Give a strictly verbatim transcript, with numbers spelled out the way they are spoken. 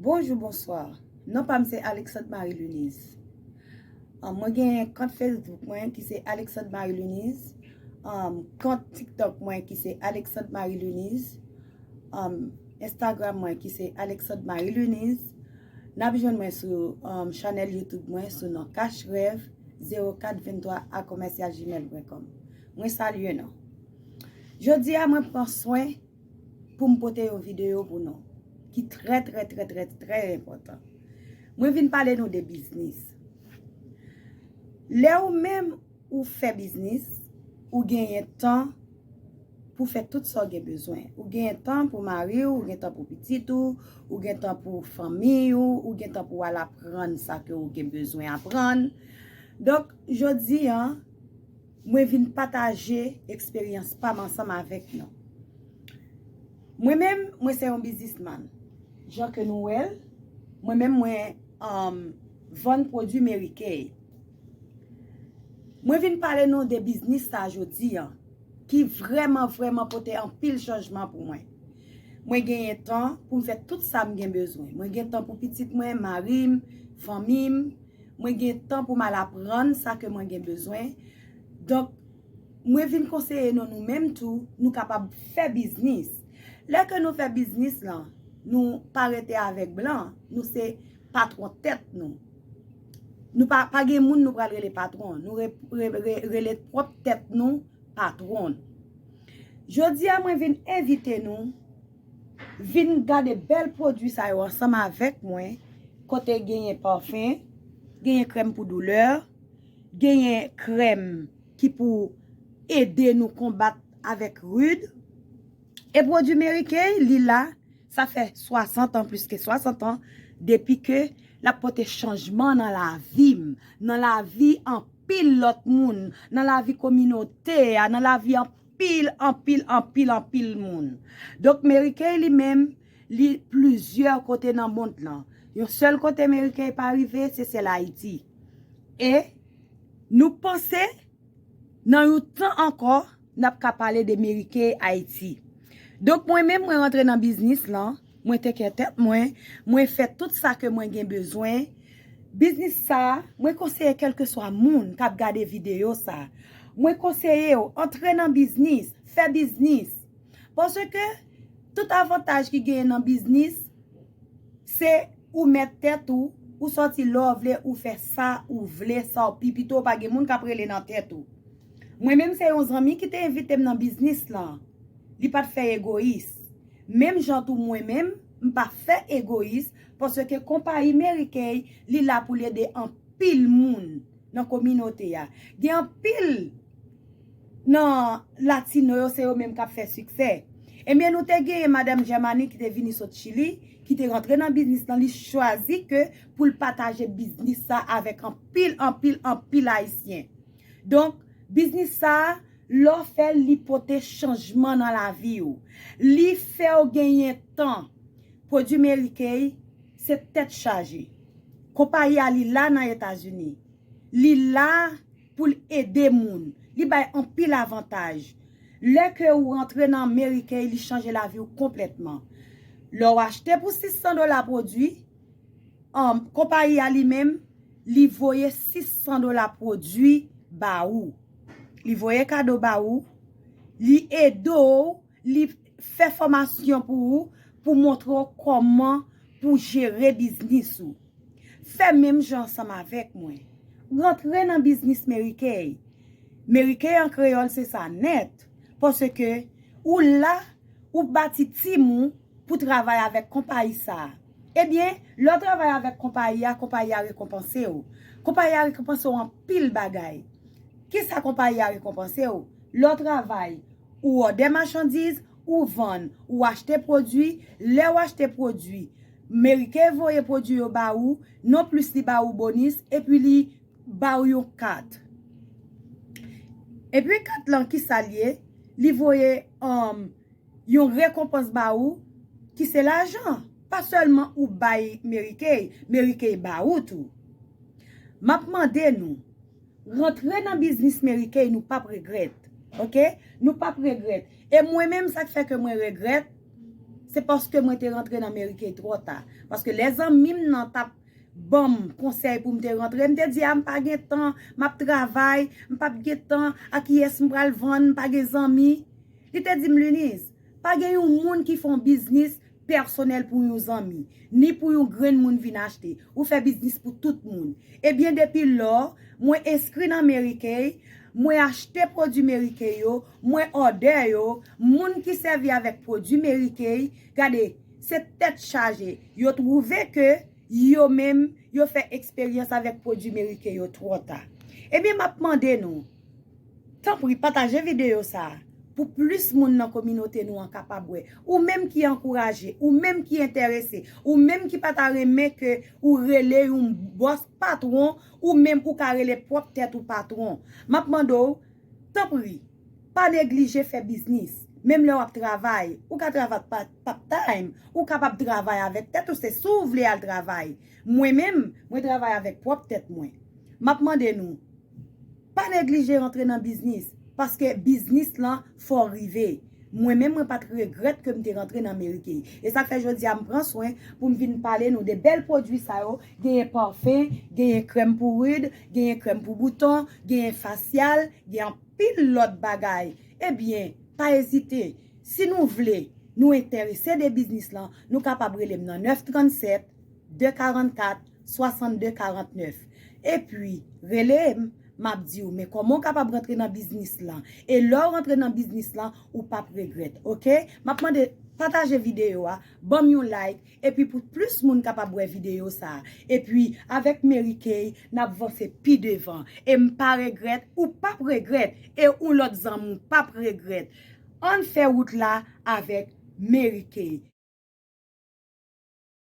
Bonjou, bonswa. Non pa m se Alexandre Marie Lunise. Ah, mwen gen kont Facebook mwen ki se Alexandre Marie Lunise. Ah, kont TikTok mwen ki se Alexandre Marie Lunise. Ah, Instagram mwen ki se Alexandre Marie Lunise. N ap jwenn mwen sou ah, chanèl YouTube mwen sou non Cash Rêve zewo kat venntwa a commercial gmail pwen kòm. Mwen salye nou. Jodi a mwen pran swen pou m pote yon videyo pou nou ki trè, trè, trè, trè, trè enpòtan. Mwen vin pale nou de biznis. Lè ou menm ou fè biznis, ou genyen tan pou fè tout sa w gen bezwen. Ou genyen tan pou mari w, ou gen tan pou pitit ou, ou gen tan pou fanmi ou, ou gen tan pou w al aprann sa ke ou gen bezwen aprann. Donk, jodi a, mwen vin pataje eksperyans pa m ansanm avèk nou. Mwen menm, mwen se yon biznismann. Jan ke nou wè l, mwen menm, mwen um, vann pwodui Mary Kay. Mwen vin pale nou de biznis sa jodi a, ki vrèman, vrèman pote anpil chanjman pou mwen. Mwen genyen tan pou m fè tout sa m gen bezwen. Mwen gen tan pou pitit mwen, mari m, fanmi m. Mwen gen tan pou m al aprann sa ke mwen gen bezwen. Donk, mwen vin konseye nou, nou menm tou, nou kapab fè biznis. Lè ke nou fè biznis lan, nou pa rete avèk blan, nou se patwon tèt nou. Nou pa, pa gen moun nou pral rele patwon, nou re, re, re, rele pwòp tèt nou patwon. Jodi a mwen vin envite nou vin gade bèl pwodui sa yo ansanm avèk mwen, kote genyen pafen, genyen krèm pou doulè, genyen krèm ki pou ede nou konbat avèk rid. E pwodui Mary Kay, li la, sa fè swasant an, plis ke swasant an, depi ke l ap pote chanjman nan lavi m, nan lavi anpil lòt moun, nan lavi kominote a, nan lavi anpil, anpil, anpil, anpil moun. Donk, Mary Kay li menm, li plizyè kote nan mond lan. Yon sèl kote Mary Kay pa rive, se sèl Ayiti. E nou panse, nan yon tan ankò, n ap ka pale de Mary Kay Ayiti. Donk, mwen menm, mwen rantre nan biznis lan, mwen teke tèt mwen, mwen fè tout sa ke mwen gen bezwen. Biznis sa, mwen konseye kèlkeswa moun k ap gade videyo sa. Mwen konseye w, antre nan biznis, fè biznis. Paske tout avantaj ki genyen nan biznis, se ou mèt tèt ou, ou sòti lè w vle, ou fè sa ou vle, sa w pi pito, pa gen moun k ap rele nan tèt ou. Mwen menm se yon zanmi ki te envite m nan biznis lan. Li pa t fè egoyis. Menm jan tou mwen menm, m pa fè egoyis, paske konpayi Mary Kay, li la pou l ede anpil moun nan kominote a. Gen anpil nan latino yo, se yo menm k ap fè siksè. Ebyen, nou te genyen madanm Jèmani ki te vini sot Chili, ki te rantre nan biznis lan, li chwazi ke pou l pataje biznis sa avèk anpil, anpil, anpil Ayisyen. Donk, biznis sa, lè w fè l, li pote chanjman nan lavi w. Li fè w genyen tan. Pwodui Mary Kay, se tèt chaje. Konpayi a, li la nan Etazini. Li la pou l ede moun. Li bay anpil avantaj. Lè ke ou rantre nan Mary Kay, li chanje lavi w konplètman. Lè w achte pou sis san dola pwodui, um, konpayi a li menm, li voye sis san dola pwodui ba ou. Li voye kado ba ou, li ede w, li fè fòmasyon pou ou, pou montre w kòman pou jere biznis ou. Fè menm jan ansanm avèk mwen. Rantre nan biznis Mary Kay. Mary Kay an kreyòl se sa nèt. Paske ou la, ou bati tim ou pou travay avèk konpayi sa a. Ebyen, lè w travay avèk konpayi a, konpayi a rekonpanse w. Konpayi a rekonpanse w anpil bagay. Kisa konpayi a rekonpanse w? Lè w travay, ou òdè machandiz, ou vann, ou achte pwodui, lè w achte pwodui, Mary Kay voye pwodui yo ba ou, nonplis li ba ou bonis, epi li ba ou yon kat. Epi kat lan, kisa l ye? Li voye, um, yon rekonpans ba ou, ki se lajan. Pa sèlman ou bay Mary Kay, Mary Kay ba ou tou. M ap mande nou, rantre nan biznis Mary Kay, nou p ap regrèt. Oke? Nou p ap regrèt. E mwen menm, sa k fè ke mwen regrèt, Se paske mwen te rantre nan Mary Kay twò ta. Paske lè zanmi m nan t ap ban m konsèy pou m te rantre, m te di, a, m pa gen tan, m ap travay, m p ap gen tan, a kiyès m pral vann, m pa gen zanmi. Li te di m, Luniz, pa gen yon moun ki fè yon biznis pèsonèl pou yon zanmi, ni pou yon grenn moun vin achte. Ou fè biznis pou tout moun. Ebyen, depi lò, mwen enskri nan Mary Kay, mwen achte pwodui Mary Kay yo, mwen òdè yo, moun ki sèvi avèk pwodui Mary Kay, gade, se tèt chaje. Yo twouve ke yo menm, yo fè eksperyans avèk pwodui Mary Kay yo twò ta. Ebyen, m ap mande nou, tanpri, pataje videyo sa a pou plis moun nan kominote nou an kapab wè. Ou menm ki ankouraje, ou menm ki enterese, ou menm ki pa ta renmen ke ou rele yon bòs patwon, ou menm ou ka rele pwòp tèt ou patwon. M ap mande w, tanpri, pa neglije fè biznis. Menm lè w ap travay, ou ka travay pa, pa time, ou kapab travay avèk tèt ou, se si w vle al travay. Mwen menm, mwen travay avèk pwòp tèt mwen. M ap mande nou, pa neglije rantre nan biznis, paske biznis lan fò rive. Mwen menm, mwen pa t regrèt ke m te rantre nan Mary Kay. E sa k fè jodi a m pran swen pou m vin pale nou de bèl pwodui sa yo. Genyen pafen, genyen krèm pou rid, genyen krèm pou bouton, genyen fasyal, genyen anpil lòt bagay. Ebyen, pa ezite. Si nou vle, nou enterese de biznis lan, nou kapab rele m nan nèf trant sèt, de karannkat, swasannde karannèf. Epi, rele m, m ap di w, men kòman w kapab rantre nan biznis lan. E lè w rantre nan biznis lan, ou p ap regrèt, oke? M ap mande, pataje videyo a, ban m yon like, epi pou plis moun kapab wè videyo sa a. Epi, avèk Mary Kay, n ap vanse pi devan. E m pa regrèt, ou p ap regrèt, e yon lòt zanmi w p ap regrèt. Ann fè wout la avèk Mary Kay.